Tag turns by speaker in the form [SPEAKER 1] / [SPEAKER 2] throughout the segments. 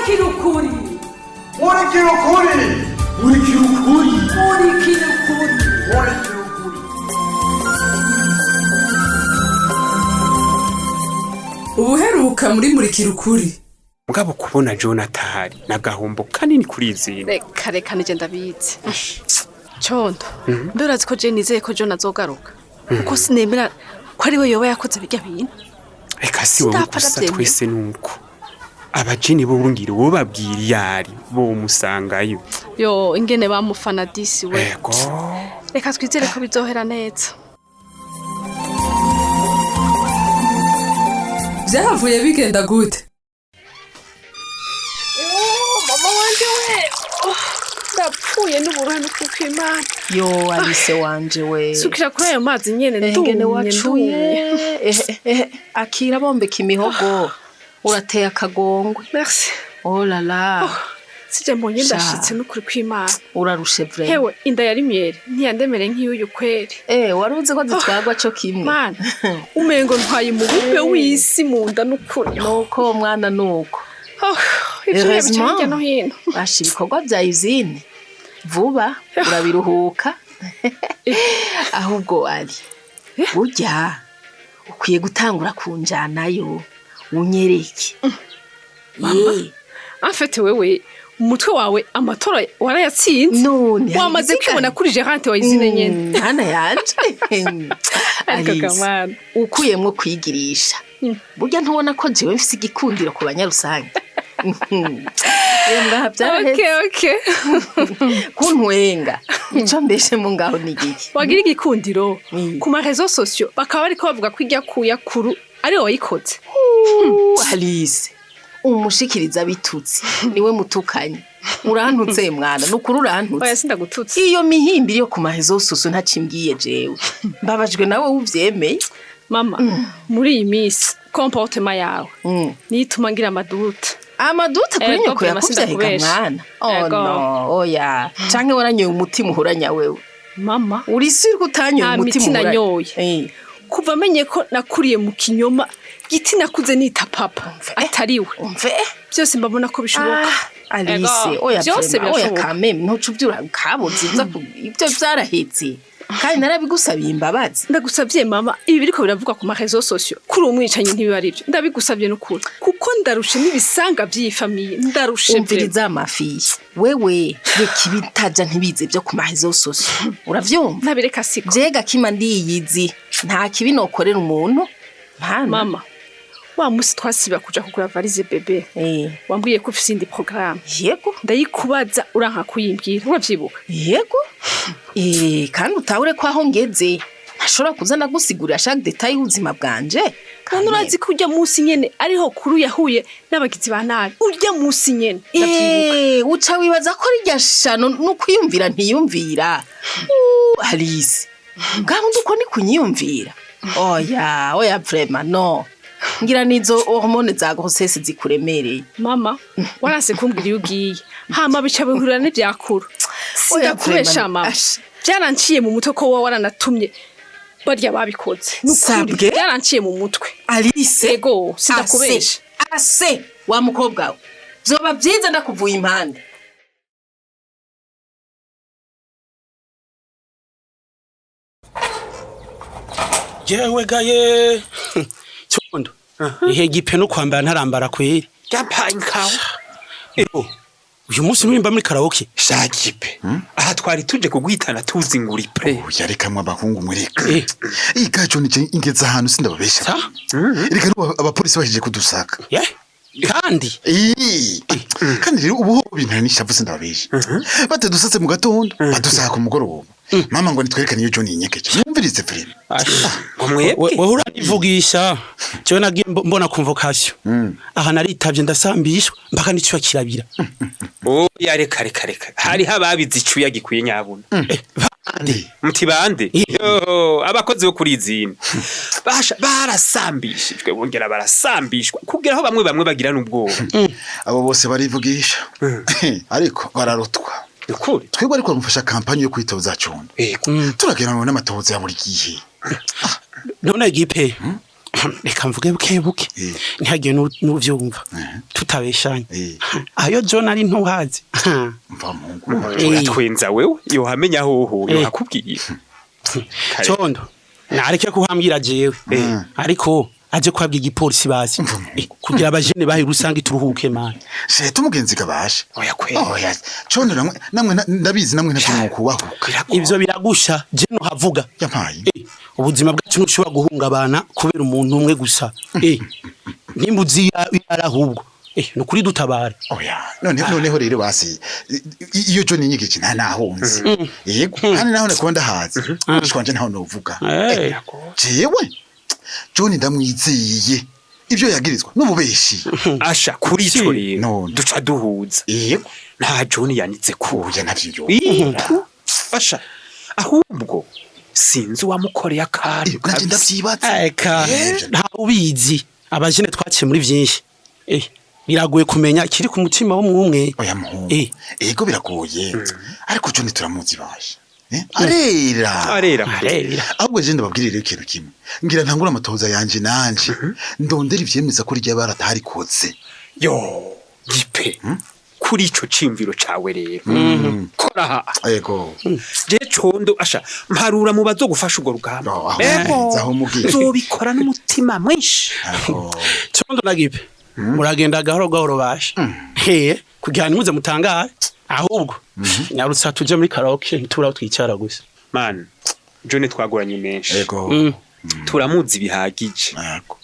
[SPEAKER 1] Murikira ukuri.
[SPEAKER 2] Murikira ukuri.
[SPEAKER 3] Murikira ukuri.
[SPEAKER 1] Murikira ukuri.
[SPEAKER 2] Murikira ukuri.
[SPEAKER 1] Ubuheruka muri Murikira ukuri.
[SPEAKER 4] Mugabo kubona Jonathan nagahombo kanini kuri izina.
[SPEAKER 5] Reka reka, nije ndabizi. Condo, mbe urazi ko je nizeye ko John azogaruka, kuko sinemera ko ari we yoba yakoze birya bintu.
[SPEAKER 4] Reka, si wowe
[SPEAKER 5] Sindapfa
[SPEAKER 4] gusa,
[SPEAKER 5] ndavyemera.
[SPEAKER 4] twese nuko. Abajeni bo ngira uwo babwira iyari bo musangayo.
[SPEAKER 5] Yo, ingene bamufana disi we!
[SPEAKER 4] Ego.
[SPEAKER 5] Reka twizere ko bizohera neza.
[SPEAKER 1] Vyahavuye bigenda gute?
[SPEAKER 5] Mama wanje we! Oh, ndapfuye n'uburuhe n'ukuko Imana.
[SPEAKER 6] Yo, Alice wanje we!
[SPEAKER 5] Sukira kuri ayo mazi nyene.
[SPEAKER 6] Engene
[SPEAKER 5] ndumye.
[SPEAKER 6] wacuye.
[SPEAKER 5] Ndumye.
[SPEAKER 6] Ehe, akira, bombeka imihogo, urateye akagongwe.
[SPEAKER 5] Merci.
[SPEAKER 6] Oh la la!
[SPEAKER 5] Sije mbonye.
[SPEAKER 6] Sha.
[SPEAKER 5] Ndashitse n'ukuri kw'Imana.
[SPEAKER 6] Urarushe vraiment.
[SPEAKER 5] Hewe, inda yari myeri ntiyandemere nk'iy'uyu kweri.
[SPEAKER 6] Wari uzi ko zitwagwa co kimwe?
[SPEAKER 5] Mana, umengo ntwaye umubumbe w'isi mu nda n'ukuri.
[SPEAKER 6] Nuko mwana, nuko.
[SPEAKER 5] Oh, ivyuya bica
[SPEAKER 6] Heureusement.
[SPEAKER 5] hirya no hino.
[SPEAKER 6] Basha, ibikorwa vya usine vuba urabiruhuka. Ahubwo ari burya ukwiye gutangura kunjanayo unyereke.
[SPEAKER 5] Mama. En fait, wewe umutwe wawe amatora warayatsinze.
[SPEAKER 6] None
[SPEAKER 5] wamaze kwibona kuri gérante wa usine nyene.
[SPEAKER 6] Mwana yanje.
[SPEAKER 5] Ariko
[SPEAKER 6] Alice,
[SPEAKER 5] kamana.
[SPEAKER 6] ukuyemwo kwigirisha, burya ntubona ko jewe mfise igikundiro ku banyarusange? Ngaha byaraheze.
[SPEAKER 5] Okay.
[SPEAKER 6] Kuntwenga, ico mbeshemo ngaho ni igiki?
[SPEAKER 5] Wagira igikundiro ku ma réseaux sociaux, bakaba bariko bavuga ko irya kuru ari wowe wayikoze.
[SPEAKER 6] Alice, umushikiriza bitutsi niwe mutukanye. Urantutse mwana, nukuri urantutse.
[SPEAKER 5] Oya, sindagututse.
[SPEAKER 6] Iyo mihimbiri yo ku mahezo susu ntacimbwiye jewe, mbabajwe nawe uvyemeye.
[SPEAKER 5] Mama, muri iyi minsi comportement yawe niyo ituma ngira ama doutes.
[SPEAKER 6] Ama doutes kuri
[SPEAKER 5] Ego,
[SPEAKER 6] nyoko
[SPEAKER 5] vraiment,
[SPEAKER 6] yakuvyahiga?
[SPEAKER 5] sindakubesha.
[SPEAKER 6] Mwana, oh
[SPEAKER 5] Ego.
[SPEAKER 6] no, oya, canke waranyoye umutima uhuranya wewe?
[SPEAKER 5] Mama.
[SPEAKER 6] Uri sûr ko utanyoye
[SPEAKER 5] Nta
[SPEAKER 6] umutima
[SPEAKER 5] miti
[SPEAKER 6] uhuranya?
[SPEAKER 5] nanyoye. Kuva menye ko nakuriye mu kinyoma, giti nakuze nita papa atariwe,
[SPEAKER 6] Umve.
[SPEAKER 5] byose mbabona ko bishoboka.
[SPEAKER 6] Ah, Alice.
[SPEAKER 5] Ego,
[SPEAKER 6] Oya.
[SPEAKER 5] byose
[SPEAKER 6] Vraiment, oya.
[SPEAKER 5] birashoboka.
[SPEAKER 6] Kameme, ntuca uvyura kabuze uza ibyo vyarahetse kandi narabigusabiye imbabazi.
[SPEAKER 5] Ndagusavye mama, ibi biriko biravugwa ku ma réseaux sociaux kuri uwo mwicanyi ntibiba ari byo. Ndabigusavye n'ukuri, kuko ndarushe n'ibisanga by'iyi famille, ndarushe vraiment.
[SPEAKER 6] Umviriza amafi, wewe reka ibitaja ntibize byo ku mahezo soso, uravyumva?
[SPEAKER 5] Ntabireka siko.
[SPEAKER 6] Jega kima ndiyizi, nta kibi nokorera umuntu mpana.
[SPEAKER 5] Mama, wa musi twasiba kuja kugura valise bébé, wambwiye ko ufise indi programme.
[SPEAKER 6] Yego.
[SPEAKER 5] Ndayikubaza uranka kuyimbwira, uravyibuka?
[SPEAKER 6] Yego, kandi utahure ko aho ngeze ntashobora kuza nagusigurira chaque détail y'ubuzima bwanje.
[SPEAKER 5] None urazi ko urya musi nyene ariho kuru yahuye n'abagizi ba nabi? Urya musi nyene, ndavyibuka.
[SPEAKER 6] Uca wibaza ko rirya shano n'ukwiyumvira ntiyumvira? Alice, bwabundi uko ni kunyiyumvira? Oya, oya, vraiment no, ngira nizo hormones za grossesse zikuremereye.
[SPEAKER 5] Mama, waranse kumbwira iyo ugiye, hama bica bihurira n'ivyakuru. Sindakubesha.
[SPEAKER 6] Vraiment,
[SPEAKER 5] Mama,
[SPEAKER 6] asha.
[SPEAKER 5] byaranciye mu mutwe ko wowe waranatumye barya babikoze. Nukuri,
[SPEAKER 6] Sabwe?
[SPEAKER 5] byaranciye mu mutwe.
[SPEAKER 6] Alice.
[SPEAKER 5] Ego, sindakubesha.
[SPEAKER 6] Ase wa mukobwa we, vyoba vyiza ndakuvuye impande.
[SPEAKER 7] Jewe gaye cyondo, ihe gipe no kwambara ntarambara kweri.
[SPEAKER 4] Yampaye inkawa.
[SPEAKER 7] Ego, uyu munsi nurimba muri karaoke.
[SPEAKER 4] Shagipe. Aha twari tuje kuguhitana tuzi ngo uri prêt.
[SPEAKER 3] Oya, reka mwe abahungu mureka.
[SPEAKER 7] Eh.
[SPEAKER 3] Igaco ni ingeza ahantu, sindababesha.
[SPEAKER 7] Sa?
[SPEAKER 3] Reka n'ubu abapolisi bahejeje kudusaka.
[SPEAKER 7] Ye kandi.
[SPEAKER 3] Ii, kandi rero ubu ho bintara n'ishavu, sindababesha. Batadusatse mu gatondo, badusaka ku mugoroba. Mama ngo nitwerekane iyo John yinyegeje. Mwumvirize vraiment.
[SPEAKER 4] Ngo mwebwe.
[SPEAKER 7] Wewe uranivugisha, jewe nagiye mbona convocation aha, naritavye ndasambishwa mpaka n'icuya kirabira.
[SPEAKER 4] Oya, reka reka reka. Hariho ababizi icuya gikwiye nyabuna.
[SPEAKER 7] Bande?
[SPEAKER 4] Muti bande? Yo, abakozi bo kuri izini. Basha barasambishijwe bongera barasambishwa kugira aho bamwe bamwe bagira n'ubwoba.
[SPEAKER 3] Abo bose barivugisha. Ariko bararutwa.
[SPEAKER 4] Ukuri.
[SPEAKER 3] Twebwe ariko bamufasha campagne yo kwitoza condo.
[SPEAKER 4] Ego.
[SPEAKER 3] Turagenana n'amatohoza ya buri gihe.
[SPEAKER 7] None gipe, Reka mvuge buke buke, ntihagire n'uvyumva tutabeshanye. Ayo John ari ntuhazi.
[SPEAKER 3] Mva muhungu.
[SPEAKER 4] Uratwenza wewe, yohamenya hoho yohakubwiye.
[SPEAKER 7] Condo nareke kuhambwira jewe, ariko aje kuhabwa igipolisi bazi, kugira abajene bahe rusange turuhuke man.
[SPEAKER 3] Sheta umugenzi kabashe.
[SPEAKER 4] Oya kweli.
[SPEAKER 3] Oya condo, namwe namwe ndabizi, namwe ntavyo mwokubahuka.
[SPEAKER 7] Ivyo biragusha, je nohavuga.
[SPEAKER 3] Yampaye.
[SPEAKER 7] Ubuzima bwacu ntushobora guhungabana kubera umuntu umwe gusa. Nimba uzi yari ahubwo, nukuri dutabare.
[SPEAKER 3] Oya, none noneho rero basi iyo John inyigici nta nahunze yego, kandi naho nakuba ndahazi kwanje ntaho novuga. Jewe John ndamwizeye, ibyo yagirizwa n'ububeshi.
[SPEAKER 4] Asha, kuri ico rero
[SPEAKER 3] None.
[SPEAKER 4] duca duhuza.
[SPEAKER 3] Yego.
[SPEAKER 4] Nta John yanitse ku
[SPEAKER 3] Oya, ntavyo yo.
[SPEAKER 4] Asha, ahubwo sinzi uwamukoreye akantu.
[SPEAKER 3] Nanje
[SPEAKER 4] Kabisa.
[SPEAKER 3] ndavyibaza.
[SPEAKER 7] Eka, nta ubizi, abajene twaciye muri vyinshi, biragoye kumenya ikiri ku mutima w'umwe.
[SPEAKER 3] Oya muhungu. Ego biragoye, ariko John turamuzi basha. Arera.
[SPEAKER 4] Arera.
[SPEAKER 7] Arera.
[SPEAKER 3] Ahubwo je ndababwirire rero ikintu kimwe, ngira ntangure amatohoza yanje, nanje ndondera ivyemeza ko rya baratarikotse.
[SPEAKER 4] Yo gipe, kuri ico cimviro cawe rero kora ha.
[SPEAKER 3] Yego.
[SPEAKER 4] Je condo, asha, mparura mu bazogufasha urwo rugamba.
[SPEAKER 3] Oh, aho mugenzi, aho mugenzi.
[SPEAKER 4] Nzobikora n'umutima mwinshi.
[SPEAKER 3] Aho.
[SPEAKER 7] Condo na Gipe muragenda gahoro gahoro basha he, kugira ntimuze mutangare. Ahubwo nyarutsa tuje muri karaoke, ntitubura aho twicara gusa.
[SPEAKER 4] Man, John twagoranye menshi.
[SPEAKER 3] Yego.
[SPEAKER 4] Turamuzi bihagije.
[SPEAKER 3] Yego.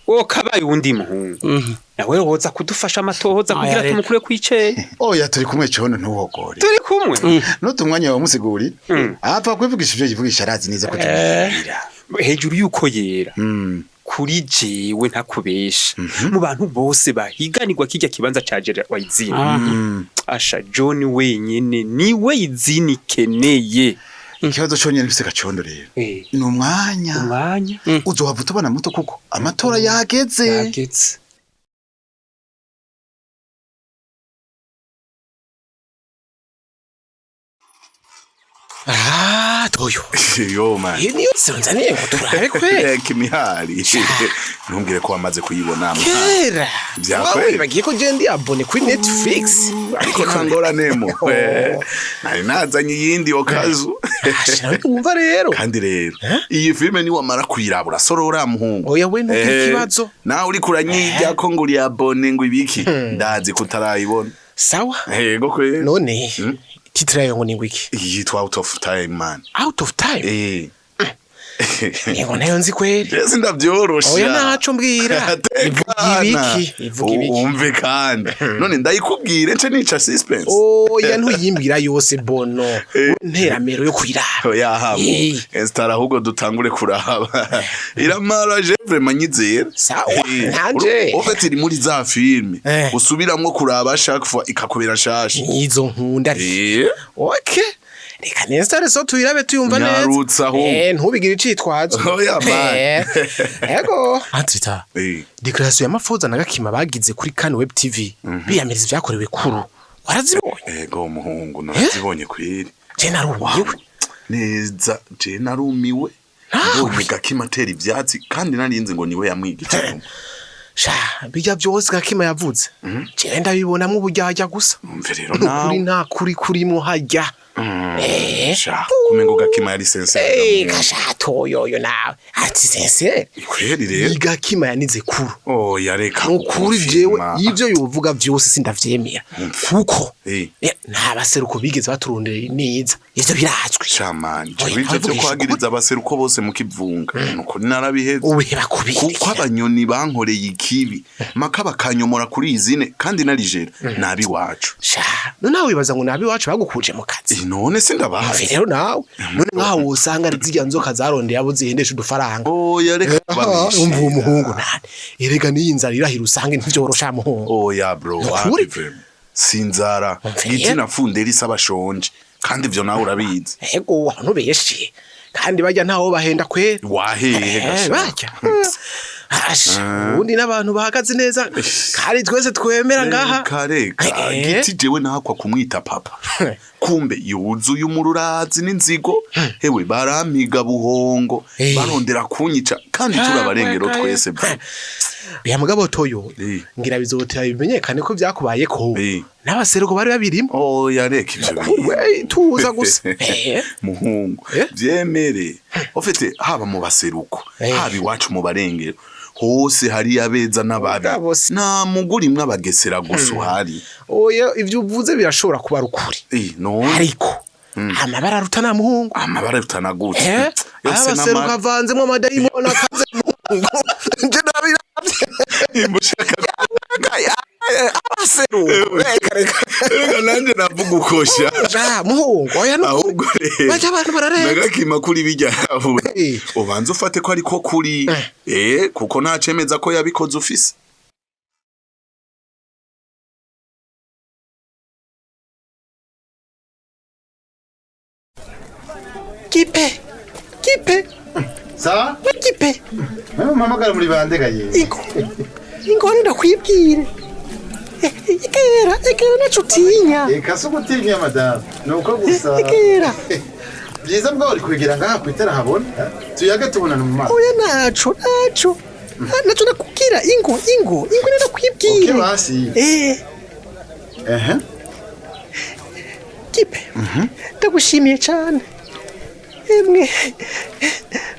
[SPEAKER 4] Wo kabaye uwundi muhungu nawe woza kudufasha amatohoza
[SPEAKER 7] Oya,
[SPEAKER 4] kugira
[SPEAKER 7] reka.
[SPEAKER 4] tumukure kwiceye.
[SPEAKER 3] Oya, turi kumwe cono, ntuhogore.
[SPEAKER 4] Turi kumwe.
[SPEAKER 3] Nutu umwanya wamusigurira apfa kwivugisha ivyo yivugisha, arazi neza ko tumubwira.
[SPEAKER 4] Hejuru yuko yera kuri jewe, ntakubesha, mu bantu bose bahiganirwa kirya kibanza ca Gerard Wayizini, asha, John wenyene niwe izini ikeneye.
[SPEAKER 3] Ikibazo conyene mfise gacondo rero ni umwanya.
[SPEAKER 4] Umwanya.
[SPEAKER 3] Uzohava utubona muto kuko amatora yageze.
[SPEAKER 4] Yageze.
[SPEAKER 8] Ah, Toyo.
[SPEAKER 9] Yo man.
[SPEAKER 8] Iyi niyo nzaniye ngo turabe kwe.
[SPEAKER 9] Kimihari. Ntumbwire ko wamaze kuyibona.
[SPEAKER 8] Kera.
[SPEAKER 9] Vya
[SPEAKER 8] Wawe
[SPEAKER 9] kweli.
[SPEAKER 8] bagiye ko je ndi abonné kuri Netflix.
[SPEAKER 9] Ariko nta ngoranemo. Nari nazanye iyindi okazu.
[SPEAKER 8] Ashira wumva rero.
[SPEAKER 9] Kandi rero iyi filime ni wamara kuyirabura sorora muhungu.
[SPEAKER 8] Oya we, ntugire ikibazo.
[SPEAKER 9] Nawe uriko uranyirya ko ngo uri abonné ngo ibiki. Ndazi ko utarayibona.
[SPEAKER 8] Sawa.
[SPEAKER 9] Yego kweli.
[SPEAKER 8] None titre yayo ngo ni ngwiki?
[SPEAKER 9] Yitwa Out of Time man.
[SPEAKER 8] Out of Time. Yego, nayo nzi kweri.
[SPEAKER 9] Jesi ndavyorosha.
[SPEAKER 8] Oya naco mbwira. Ivuga
[SPEAKER 9] Tekana.
[SPEAKER 8] ibiki? Ivuga ibiki?
[SPEAKER 9] Umve kandi. None ndayikubwire nce nica suspense.
[SPEAKER 8] Oya, ntuyimbwira yose bono. Nteramero yo kuyiraba.
[SPEAKER 9] Oya hamu. Install ahubwo dutangure kuraba. Iramara, je vraiment nyizera.
[SPEAKER 8] Sawa, nanje.
[SPEAKER 9] Au fait iri muri za filme. Usubiramwo kuraba chaque fois ikakubera shasha.
[SPEAKER 8] Nizo nkunda. Okay. Reka ninstall so tuyirabe tuyumva neza.
[SPEAKER 9] Nyarutsa ahubwo.
[SPEAKER 8] Ntubigire icitwazo.
[SPEAKER 9] Oya man.
[SPEAKER 8] Ego. Antrita. Déclaration ya Mafoza na Gakima bagize kuri Kan Web TV biyamiriza ivyakorewe kuru. Warazibonye?
[SPEAKER 9] Ego muhungu, narazibonye kweri.
[SPEAKER 8] Je narumiwe.
[SPEAKER 9] Neza, je narumiwe. Mbonye Gakima atera ivyatsi kandi narinzi ngo niwe yamwigiye.
[SPEAKER 8] Sha, bijya byose Gakima yavuze. Je ndabibonamwo uburyarya gusa.
[SPEAKER 9] Umve rero
[SPEAKER 8] Nukuri
[SPEAKER 9] nawe.
[SPEAKER 8] nta kuri kurimwo hajya.
[SPEAKER 9] Sha, kumengo Gakima yari sincère.
[SPEAKER 8] Kashato yoyo nawe. Ati sincère.
[SPEAKER 9] Kweri rero.
[SPEAKER 8] Gakima yanize kuru.
[SPEAKER 9] Oya reka.
[SPEAKER 8] Nukuri jewe ivyo yovuga vyose sindavyemera. Kuko nta baseruko bigeze baturondera neza. Ivyo birazwi.
[SPEAKER 9] Shamani,
[SPEAKER 8] Oya,
[SPEAKER 9] jewe ivyo vyo
[SPEAKER 8] ntavugisha
[SPEAKER 9] kwagiriza abaseruko bose mu kivunga. Nukuri narabiheze.
[SPEAKER 8] Ubiheba kubiri.
[SPEAKER 9] Kuko abanyoni bankoreye ikibi. Maka bakanyomora kuri izine kandi narijera nabi wacu.
[SPEAKER 8] Sha, none nawe wibaza ngo nabi wacu bagukuje mu kazi.
[SPEAKER 9] None sindabahaye.
[SPEAKER 8] Umve rero nawe, none nkaho wosanga ari zirya nzoka zarondeye abo zihendesha udufaranga.
[SPEAKER 9] Oya reka babeshe.
[SPEAKER 8] Umva uwo muhungu nani. Erega n'iyi nzara irahira usanga ntivyorosha muhungu.
[SPEAKER 9] Oya bro,
[SPEAKER 8] Nukuri.
[SPEAKER 9] wapi vraiment. Sinzara. Giti na funderi isaba shonje. Kandi ivyo nawe urabizi.
[SPEAKER 8] Ego, abantu benshi. Kandi bajya ntawo bahenda kwera.
[SPEAKER 9] Wahehe gasha.
[SPEAKER 8] Bajya. Asha, ubundi n'abantu bahagaze neza kandi twese twemera ngaha.
[SPEAKER 9] Reka reka giti jewe nahakwa kumwita papa. Kumbe yuzuye umururazi n'inzigo. Hewe baramiga buhongo barondera kunyica kandi turabarengero twese bro.
[SPEAKER 8] Ya mugabo toyo ngira bizotera bimenyekane ko byakubaye ko n'abaseruko bari babirimo.
[SPEAKER 9] Oh ya reka ivyo
[SPEAKER 8] bintu. We tuza gusa.
[SPEAKER 9] Muhungu vyemere. Ofite haba mu baseruko haba iwacu mu barengero hose hari abeza n'ababi. Nta muguri imwe abagesera gusa uhari.
[SPEAKER 8] Oya ivyo uvuze birashobora kuba rukuri.
[SPEAKER 9] No.
[SPEAKER 8] Ariko amabara aruta nta muhungu.
[SPEAKER 9] Amabara aruta na gute?
[SPEAKER 8] Abaseruko avanzemwo amadayimoni akaze muhungu. Nje nabiravye.
[SPEAKER 9] Imbushaka
[SPEAKER 8] abaseruko. Reka reka.
[SPEAKER 9] Reka nanje navuga ukosha.
[SPEAKER 8] Ja muhungu oya no.
[SPEAKER 9] Ahubwo rero.
[SPEAKER 8] Baje abantu bararenga.
[SPEAKER 9] Nagakima kuri bijya yavuze. Ubanza ufate ko ariko kuri. Kuko nta cemeza ko yabikoze ufise.
[SPEAKER 8] Kipe. Kipe.
[SPEAKER 3] Sa?
[SPEAKER 8] Kipe.
[SPEAKER 3] Mama mpamagara muri bande gaye.
[SPEAKER 8] Ingo. Ingo ndakwibwire. Ikera, ikera naco utinya.
[SPEAKER 3] Eka so gutinya madame. Nuko gusa.
[SPEAKER 8] Ikera.
[SPEAKER 3] Byiza mbwa uri kwegera ngaha kwitara habona. Tuyage tubonana mu maso.
[SPEAKER 8] Oya naco, naco. Naco nakubwira ingo, ingo, ingo ndakwibwire.
[SPEAKER 3] Okay basi. Ehe.
[SPEAKER 8] Kipe. Ndagushimiye cyane. Emwe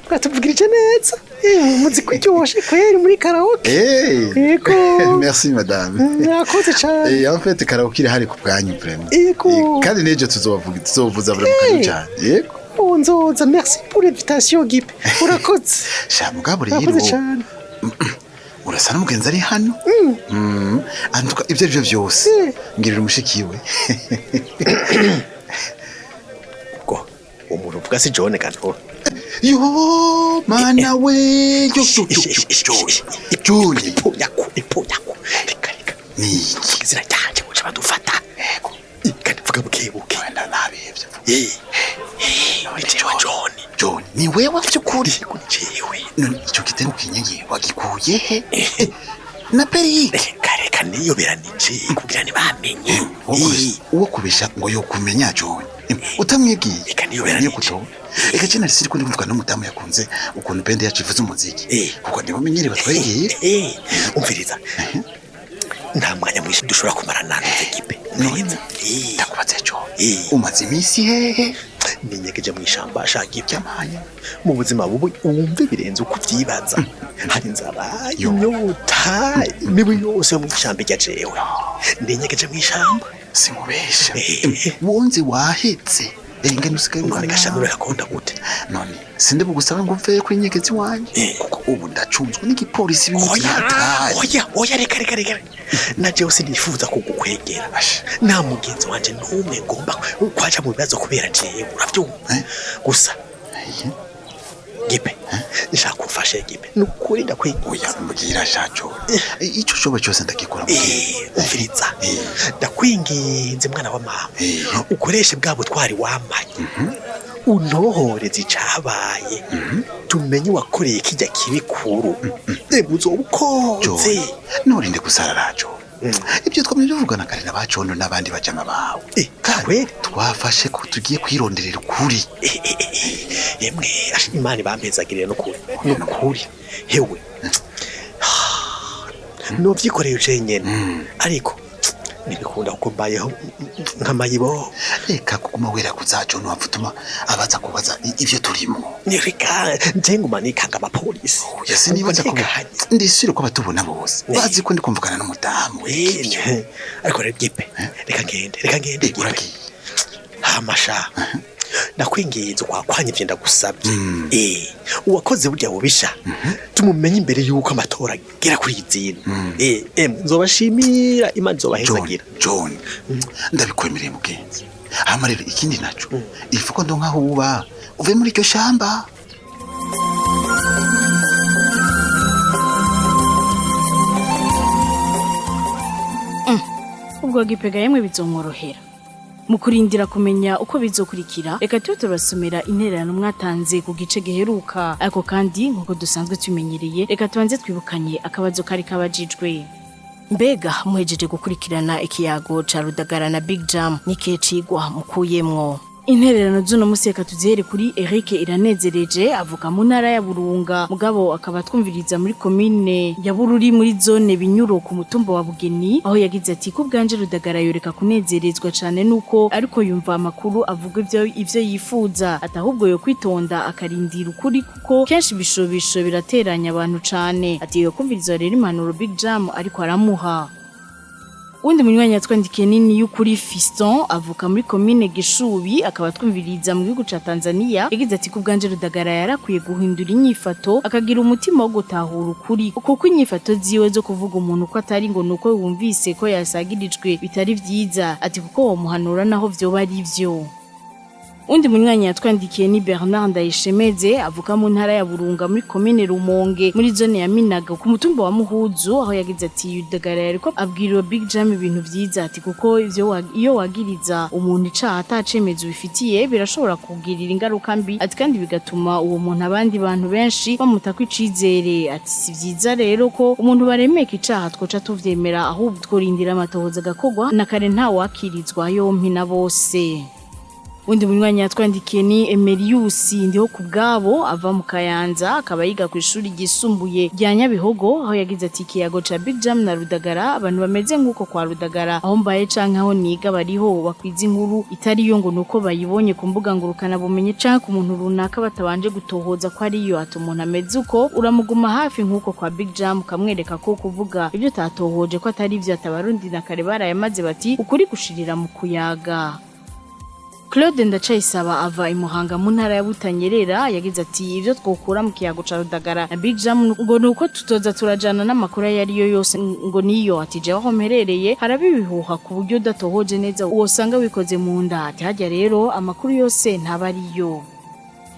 [SPEAKER 8] mwatuvugirije neza muziki uryoshye kweri muri karaoke. Yego.
[SPEAKER 3] Merci madame.
[SPEAKER 8] Mwakoze cyane.
[SPEAKER 3] En fait karaoke irahari ku bwanyu vraiment.
[SPEAKER 8] Yego.
[SPEAKER 3] Kandi n'ejo tuzobavuga tuzovuza vraiment karibu cyane. Yego.
[SPEAKER 8] Nzoza merci pour l'invitation Gipe. Urakoze.
[SPEAKER 3] Sha mugabo rero.
[SPEAKER 8] Urakoze cyane.
[SPEAKER 3] Urasa n'umugenzi ari hano. Antuka ibyo arivyo byose. Ngirira umushikiwe.
[SPEAKER 10] Ubwo umuntu uvuga si John kanto.
[SPEAKER 3] Yo mana we yo yo yo John
[SPEAKER 10] ipunyako ipunyako reka reka
[SPEAKER 3] ni
[SPEAKER 10] izina ryanje ngo badufata. Yego. Kandi vuga bukebuke.
[SPEAKER 3] Wenda nabihevye.
[SPEAKER 10] John
[SPEAKER 3] John ni wewe vyukuri.
[SPEAKER 10] Jewe.
[SPEAKER 3] None ico gitero kinyenye wagikuye he? Na peri.
[SPEAKER 10] Reka reka niyoberanije kugira ntibamenye.
[SPEAKER 3] Uwo kubesha ngo yokumenya John. Utamwibwiye.
[SPEAKER 10] Reka niyoberanije.
[SPEAKER 3] Eka cyane siri ko ndumvuga n'umutamu yakunze ukuntu bende yacu ivuze umuziki. Kuko nibo menyere batwegiye.
[SPEAKER 10] Umviriza. Nta mwanya mwinshi dushobora kumarana na ekipe.
[SPEAKER 3] None ndakubaze John. Umaze iminsi hehe?
[SPEAKER 10] Ninyegeje mu ishamba ashaka ibyo mu buzima bubi wumve birenze uko ubyibaza. Hari inzara, inyota, imibu yose yo mu ishamba ijya jewe. Ninyegeje mu ishamba.
[SPEAKER 3] Simubesha. Wonze wahetse. Engene usigaye
[SPEAKER 10] ungana gashanura gakonda gute?
[SPEAKER 3] None sinde bugusaba ngo mve kuri nyegezi wanje kuko ubu ndacunzwe n'igipolisi bimwe byataye.
[SPEAKER 10] Oya oya reka reka reka. Na jewe sinifuza kugukwegera. Nta mugenzi wanje n'umwe ngomba kwaja mu bibazo kubera jewe uravyumva. Gusa Gipe nshaka kumfasha Gipe nukuri ndakwiye.
[SPEAKER 3] Oya mbwira shacho. Icyo ushoboye cyose ndakikora.
[SPEAKER 10] Umviriza. Ndakwinginze mwana wa mama. Ukoreshe bwa butwari wamanye. Untohoreze icabaye. Tumenye wakoreye kijya kibikuru. Uzobukoze.
[SPEAKER 3] Norinde gusarara John. Ibyo twamye tuvugana kare na bacondo n'abandi bajama bawe. Kandi twafashe ko tugiye kwironderera ukuri.
[SPEAKER 10] Emwe Imana bampezagirire n'ukuri. N'ukuri. Hewe. Novyikoreye uje nyene. Ariko nibikunda kuko mbayeho nk'amayibo.
[SPEAKER 3] Reka kuguma wera kuzaco no wavutuma abaza kubaza ivyo turimo.
[SPEAKER 10] Nireka nje nguma nikanga abapolisi.
[SPEAKER 3] Oya sinibaza ko ndisire ko batubona bose. Bazi ko ndi kumvugana n'umudamu.
[SPEAKER 10] Ariko rero Gipe reka ngende reka ngende Gipe. Hamasha. Ndakwinginze kwakwanya ivyo ndagusabye. Uwakoze burya bubisha. Tumumenye imbere yuko amatora agera kuri izina. Nzobashimira Imana izobahezagira.
[SPEAKER 3] John, ndabikwemereye mugenzi. Hama rero ikindi naco. Ifuko ndonka huba uve muri iryo shamba.
[SPEAKER 11] Ubwo Gipega yemwe bizomworohera. Mu kurindira kumenya uko bizokurikira, reka tube turasomera intererano mwatanze ku gice giheruka. Ariko kandi nk'uko dusanzwe tumenyereye, reka tubanze twibukanye akabazo kari kabajijwe. Mbega muhejeje gukurikirana ikiyago ca Rudagara na Big Jam, n'ikihe cigwa mukuyemwo? Intererano z'uno musi reka tuzihere kuri Eric Iranezereje, avuka mu ntara ya Burunga, mugabo akaba twumviriza muri komine ya Bururi muri zone Binyuro ku mutumba wa Bugeni, aho yagize ati: "Ku bwanje Rudagara yoreka kunezerezwa cane nuko ariko yumva amakuru avuga ivyo yifuza, ati ahubwo yo kwitonda akarindira ukuri, kuko kenshi ibishobisho birateranya abantu cane." Ati yo kumviriza rero impanuro Big Jam ariko aramuha. Uwundi munywanyi yatwandikiye nini y'ukuri Fiston, avuka muri komine Gishubi, akaba twumviriza mu gihugu ca Tanzania. Yagize ati: "Ku bwanje Rudagara yarakwiye guhindura inyifato, akagira umutima wo gutahura ukuri, kuko inyifato ziwe zo kuvuga umuntu ko atari ngo nuko wumvise ko yasagirijwe bitari vyiza." Ati kuko womuhanura naho vyoba ari vyo. Undi munywanyi yatwandikiye ni Bernard Ndayishemeze, avuka mu ntara ya Burunga muri komine Rumonge muri zone ya Minaga ku mutumba wa Muhuzu, aho yagize ati Rudagara yariko abwira Big Jam ibintu vyiza, ati kuko iyo wagiriza umuntu icaha atacemezo ubifitiye birashobora kugirira ingaruka mbi, ati kandi bigatuma uwo muntu abandi bantu benshi bamutako icizere. Ati si vyiza rero ko umuntu baremeka icaha twoca tuvyemera, ahubwo tworindira amatohoza agakorwa, na kare ntawakirizwa yompi na bose. Undi munywanyi yatwandikiye ni Emerius Ndiho ku bwabo, ava mu Kayanza, akaba yiga ku ishuri ryisumbuye rya Nyabihogo, aho yagize ati ikiyago ca Big Jam na Rudagara, abantu bameze nk'uko kwa Rudagara aho mbaye canke aho niga bariho, bakwiza inkuru itari yo ngo nuko bayibonye ku mbuga ngurukana bumenyi canke ku muntu runaka batabanje gutohoza ko ariyo. Ati umuntu ameze uko uramuguma hafi nk'uko kwa Big Jam, ukamwereka ko kuvuga ibyo utatohoje ko atari ivyo. Atabarundi na kare barayamaze bati ukuri gushirira mu kuyaga. Claude Ndacayisaba ava i Muhanga mu ntara ya Butanyerera, yagize ati ivyo twokura mu kiyago ca Rudagara na Big Jam ngo nuko tutoza turajana n'amakuru ayo ariyo yose ngo niyo. Ati jewe aho mperereye haraba ibihuha ku buryo udatohoje neza wosanga wikoze mu nda. Ati harya rero amakuru yose ntaba ariyo.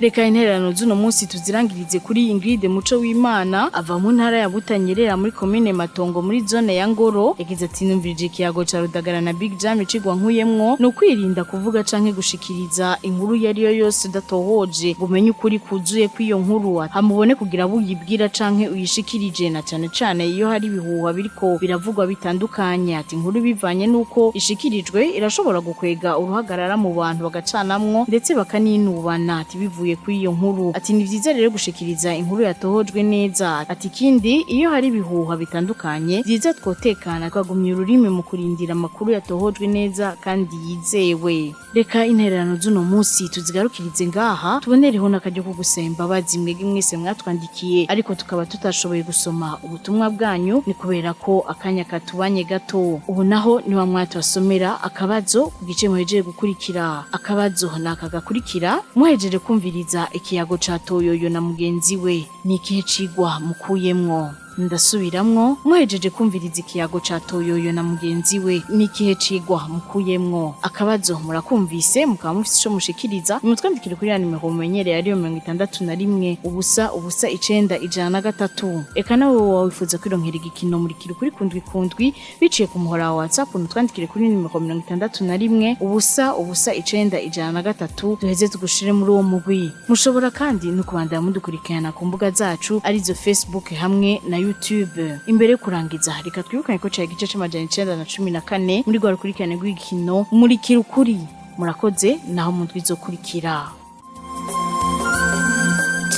[SPEAKER 11] Reka intererano z'uno munsi tuzirangirize kuri Ingrid Muco w'Imana, ava mu ntara ya Butanyerera muri komine Matongo muri zone ya Ngoro. Yagize ati numvirije ikiyago ca Rudagara na Big Jam, icigwa nkuyemwo ni ukwirinda kuvuga canke gushikiriza inkuru iyo ariyo yose udatohoje ngo umenye ukuri kuzuye kw'iyo nkuru, hamubone kugira abo uyibwira canke uyishikirije, na cane cane iyo hari ibihuha biriko biravugwa bitandukanye. Ati inkuru bivanye n'uko ishikirijwe irashobora gukwega uruhagarara mu bantu, bagacanamwo ndetse bakaninubana, ati bivuye kuri iyo nkuru. Ati ni vyiza rero gushikiriza inkuru yatohojwe neza. Ati ikindi, iyo hari ibihuha bitandukanye, vyiza twotekana twagumya ururimi mu kurindira amakuru yatohojwe neza kandi yizewe. Reka intererano z'uno munsi tuzigarukirize ngaha, tubonereho n'akaryo ko gusaba imbabazi mwebwe mwese mwatwandikiye ariko tukaba tutashoboye gusoma ubutumwa bwanyu, ni kubera ko akanya katubanye gato. Ubu naho ni wa mwatubasomera akabazo ku gice muhejeje gukurikira. Akabazo ni aka gakurikira: muhejeje kumviriza ikiyago ca Toyoyo na mugenzi we, ni ikihe cigwa mukuyemwo? Ndasubiramwo: muhejeje kumviriza ikiyago ca Toyoyo na mugenzi we, ni ikihe cigwa mukuyemwo? Akabazo murakumvise, mukaba mufise ico mushikiriza, nimutwandikire kuri ya nimero mumenyereye, ariyo 61 0 0 9 103. Eka nawe wowe wifuza kwironkera igikino Murikira Ukuri kundwi kundwi biciye ku muhora wa WhatsApp, nutwandikire kuri nimero 61 0 0 9 103, duheze tugushire muri uwo mugwi. Mushobora kandi no kubandanya mudukurikirana ku mbuga zacu, arizo Facebook hamwe na YouTube. Imbere yo kurangiza, reka twibukanye ko cari igice c'914 muri rwa rukurikirane rw'igikino Murikira Ukuri. Murakoze, naho mu ndwi izokurikira.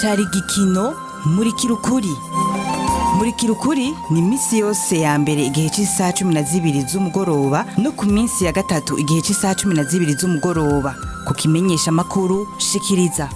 [SPEAKER 12] Cari igikino Murikira Ukuri. Murikira Ukuri ni iminsi yose ya mbere igihe cy'isaha 12 z'umugoroba no ku minsi ya gatatu igihe cy'isaha 12 z'umugoroba ku kimenyesha makuru Shikiriza.